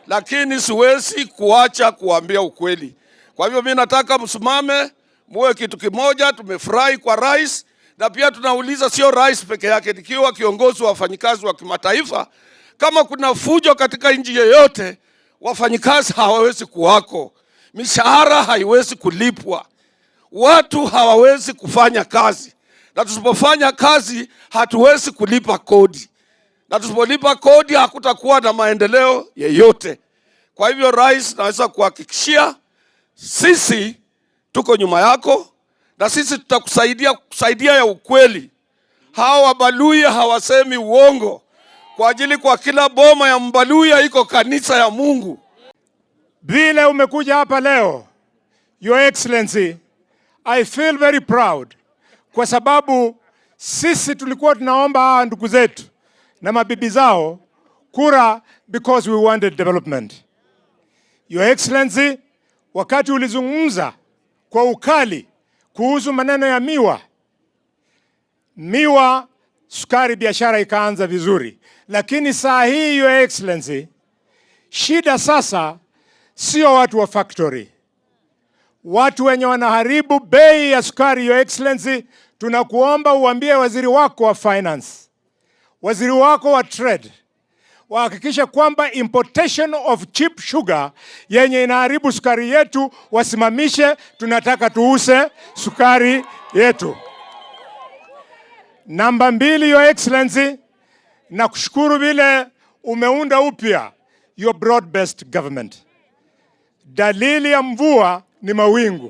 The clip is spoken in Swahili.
lakini siwezi kuacha kuambia ukweli. Kwa hivyo mi nataka msimame, muwe kitu kimoja. Tumefurahi kwa rais, na pia tunauliza, sio rais peke yake, nikiwa kiongozi wa wafanyikazi wa kimataifa, kama kuna fujo katika nchi yoyote, wafanyikazi hawawezi kuwako, mishahara haiwezi kulipwa, watu hawawezi kufanya kazi, na tusipofanya kazi hatuwezi kulipa kodi, na tusipolipa kodi hakutakuwa na maendeleo yeyote. Kwa hivyo, rais, naweza kuhakikishia sisi tuko nyuma yako na sisi tutakusaidia kusaidia ya ukweli. Hawa Wabaluya hawasemi uongo, kwa ajili kwa kila boma ya Mbaluya iko kanisa ya Mungu. Vile umekuja hapa leo, Your Excellency, I feel very proud kwa sababu sisi tulikuwa tunaomba hawa ndugu zetu na mabibi zao kura because we wanted development. Your Excellency, wakati ulizungumza kwa ukali kuhusu maneno ya miwa, miwa, sukari, biashara ikaanza vizuri, lakini saa hii, Your Excellency, shida sasa sio watu wa factory, watu wenye wanaharibu bei ya sukari. Your Excellency, tunakuomba uambie waziri wako wa finance, waziri wako wa trade wahakikishe kwamba importation of cheap sugar yenye inaharibu sukari yetu wasimamishe. Tunataka tuuze sukari yetu. Namba mbili, Your Excellency, nakushukuru vile umeunda upya your broad based government. Dalili ya mvua ni mawingu.